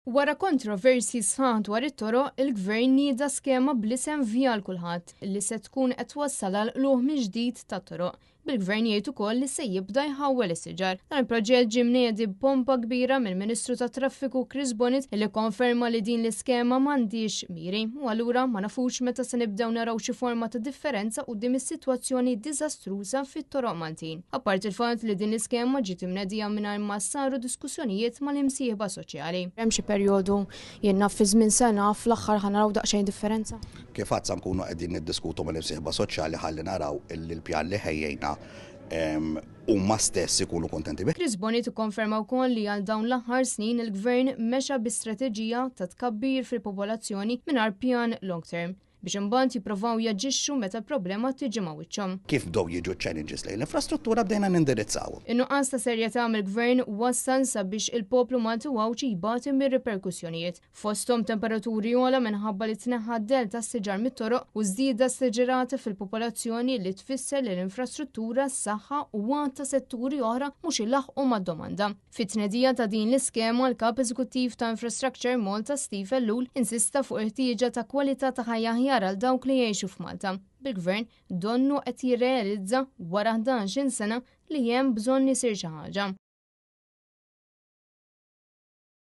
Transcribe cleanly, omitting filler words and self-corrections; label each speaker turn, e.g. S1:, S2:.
S1: Wara kontroversji sħaħ dwar it-toroq, il-Gvern nieda skema bl-isem Vjal Kulħadd li se tkun qed twassal għal qlugħ mill-ġdid tat-toroq, bil-Gvern jgħid ukoll li se jibda jħawwel is-siġar. Dan il-proġett ġie mniedi b'pompa kbira mill-Ministru tat-Traffiku Chris Bonett li kkonferma li din l-iskema m'għandhiex miri u allura ma nafux meta se nibdew naraw xi forma ta' differenza quddiem is-sitwazzjoni diżastruża fit-toroq Maltin. Apparti l-fatt li din l-iskema ġiet imnedija mingħajr ma saru diskussjonijiet mal-imsieħba soċjali.
S2: Hemm xi perjodu, jien naf, fi żmien sena, fl-aħħar ħa naraw daqsxejn differenza?
S3: Kif għad sa nkunu qegħdin niddiskutu mal-imsieħba soċjali ħalli naraw illi l-pjan li ħejjejna huma stess ikunu kuntenti bih.
S1: Chris Bonett ikkonferma wkoll li għal dawn l-aħħar snin il-Gvern mexa bi strateġija ta' tkabbir fil-popolazzjoni mingħajr pjan long term, biex imbagħad jipprovaw jaġixxu meta l-problema tiġi ma' wiċċhom.
S3: Kif bdew jiġu ċ-challenges lejn l-infrastruttura bdejna nindirizzawhom.
S1: In-nuqqas ta' serjetà mill-Gvern wassal sabiex il-poplu Malti u Għawdxi jbati mir-riperkussjonijiet, fosthom temperaturi ogħla minħabba li tneħħa d-dell tas-siġar mit-toroq u żieda esaġerata fil-popolazzjoni li tfisser li l-infrastruttura, s-saħħa u għadd ta' setturi oħra mhux ilaħħqu mad-domanda. Fit-tnedija ta' din l-iskema, l-Kap Eżekuttiv ta' Infrastructure Malta Steve Ellul insista fuq il-ħtieġa ta' kwalità ta' ħajja aħjar għal dawk li jgħixu f'Malta, bil-Gvern donnu qed jirrealizza wara 11-il sena li hemm bżonn isir xi ħaġa.